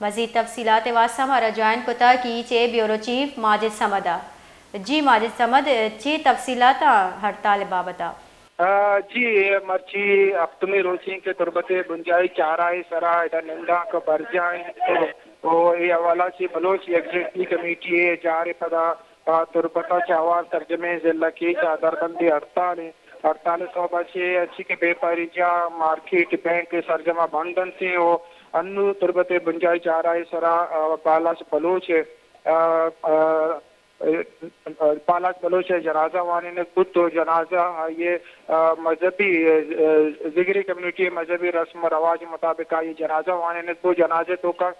مزید تفصیلات ءِ واستہ مارا جوائن کتگ کہ چہ بیورو چیف ماجد صمد ءَ۔ جی ماجد صمد، چی تفصیلات ءَ ہڑتال ءِ بابت ءَ؟ آ، جی، اے مرچی ہپتمی روچ ایں کہ تربت ءِ بنجاہی چارہ ءِ سرا ادا نندانک برجاہ ایں۔ او، او اے حوالہ چہ بلوچ یکجہتی کمیٹی ءِ جار ءِ پدا، آ، تربت ءَ چہ ہوار سرجمیں ضلع کیچ ءَ دربندی ہڑتال ایں۔ ہڑتال ءِ سوب ءَ چہ اچی کہ بیپاری جاہ، مارکیٹ، بینک سرجم ءَ بند انت ایں او انو تربت ءِ بنجاہی چارہ ءِ سرا، آ، بالاچ بلوچ ءِ، آ، آ، بالاچ بلوچ ءِ جنازہ وانینگ بوت و جنازہ آئی ءِ، آ، مذہبی، آ، زگری کمیونٹی ءِ مذہبی رسم و رواج ءِ مطابق آئی ءِ جنازہ وانینگ بوت۔ جنازہ ءِ توکا،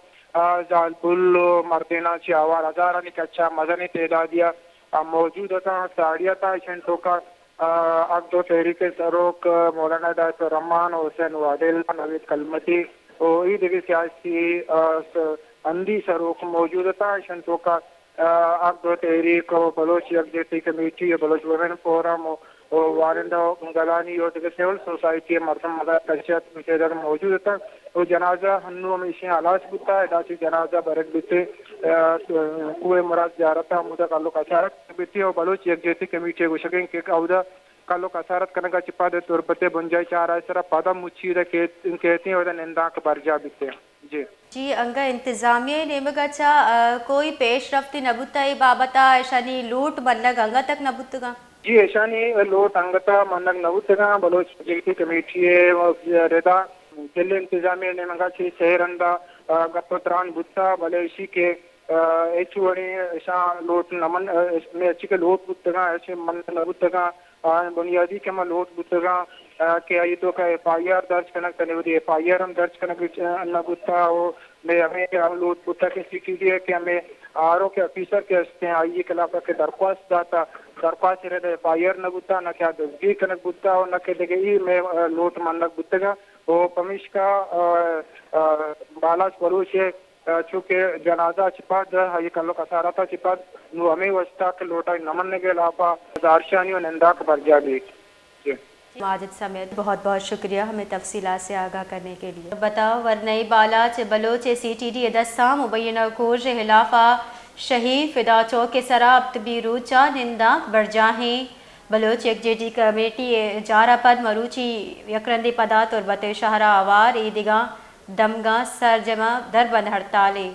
آ، زالبول و مردیناں چہ ہوار ہزارانی کچا مزنیں تعدادی ءَ، آ، موجود اتاں، ساڑی اتاں۔ ایشانی توکا، آ، حق دو تحریک ءِ سروک مولانا ہدایت الرحمان، حسین واڈیل، نوید کلمتی و اے دگہ سیاسی، آ، س-، ہندی سروک موجود اتاں۔ ایشانی توکا آ، حق دو تحریک و بلوچ یکجہتی کمیٹی و بلوچ ویمن فورم و، و وانندہ گلانی و دگہ سول سوسائٹی ءِ مردم مزار کچ ءَ تعداد موجود اتنت و جنازہ ہنو ہمیشیں ہلاس بوتا، ادا چہ جنازہ برگ بیتے، آ، کوہ مراد زیارت ءَ ہمودا کلو کسارت بیتے و بلوچ یکجہتی کمیٹی ءِ گوشگ انت کہ اودا کلو کسارت کنگ ءَ چہ پد تربت ءِ بنجاہی چارہ ءِ سرا پدا مچی ادا کیت، کیتیں و ادا نندانک برجاہ بیتے۔ جی۔ جی، انگہ انتظامیہ ءِ نیمگ ءَ چہ، آ، کوئی پیش رفتے نہ بوتہ اے بابت ءَ؟ اشانی لوٹ منگ انگہ تک نہ بوتگاں؟ جی، اشانی لوٹ انگت ءَ منگ نہ بوتگاں۔ بلوچ یکجہتی کمیٹی ءِ ردا ضلع انتظامیہ ءِ نیمگ ءَ چہ سہ رندا، آ، گپ ءُ تران بوتہ، بلے اشی کہ، آ، ہچ وڑیں اشاں لوٹ نہ من-، آ، اش-، مئے ہرچی کہ لوٹ بوتگاں، اشی منگ نہ بوتگاں۔ آ، بنیادی کہ ما لوٹ بوتگاں، آ، کہ آئی توکا ایف آئی آر درج کنگ، تنے وتی ایف آئی آر ہم درج کنگ، آ، نہ بوتا و مئے ہمے ہم لوٹ بوتا کہ سی ٹی ڈی ءَ کہ ہمے آر او کہ آفیسر کہ استیں، آئی خلاف کہ درخواست داتا، درخواست رد ایف آئی آر نہ بوتا، نہ کہ آ دزگیر کنگ بوتا و نہ کہ دگہ ای مئے، آ، لوٹ منگ بوتگا و پمیشکا، آ، آ، بالاچ بلوچ ءِ چونکہ جنازہ ءَ چہ پد، آئی کلک اسارت ءَ چہ پد، نوں ہمے واستا کہ لوٹائی نہ منگ ءِ ہلاپ ءَ زہرشانی و نندانک برجاہ بیت۔ جی۔ ماجد سمیت، بہت بہت شکریہ ہمیں تفصیلات سے آگاہ کرنے کے لیے۔ بتاؤ، ورنائی بالاچ بلوچ سی ٹی ڈی ءِ دستاں مبینہ کور ءِ ہلاپ ءَ شہید فدا چوک ءِ سرا ہپتمی روچ ءَ نندانک برجاہ ایں۔ بلوچ یکجہتی کمیٹی ءِ جار ءَ پد مروچی یکرندے پدا تربت ءِ شہر ءَ ہوار ایدگہ دمگاں سرجم ءَ دربند ہڑتالے۔